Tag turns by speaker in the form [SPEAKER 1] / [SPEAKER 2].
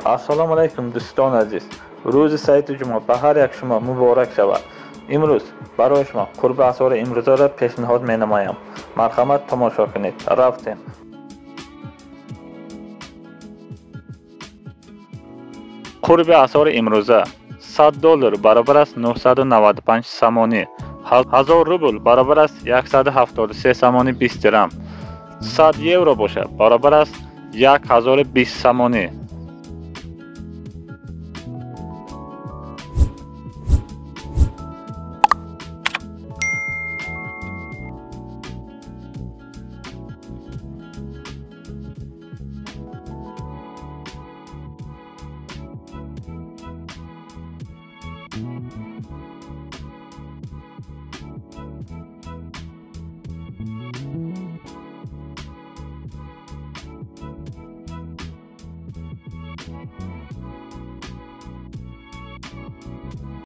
[SPEAKER 1] Ассалому алайкум, дӯстони азиз. Рӯзи саиди ҷумъа ба ҳар як шумо муборак шавад. Имрӯз барои шумо қурби асъори имрӯзаро пешниҳод менамоям. Марҳамат, тамошо кунед. Рафтем. Қурби асъори имрӯза: 100 доллар баробар аст 995 сомонӣ, 1000 рубл баробар аст 173 сомонӣ 20 дирам, 100 евро бошад баробар аст 1020 сомонӣ.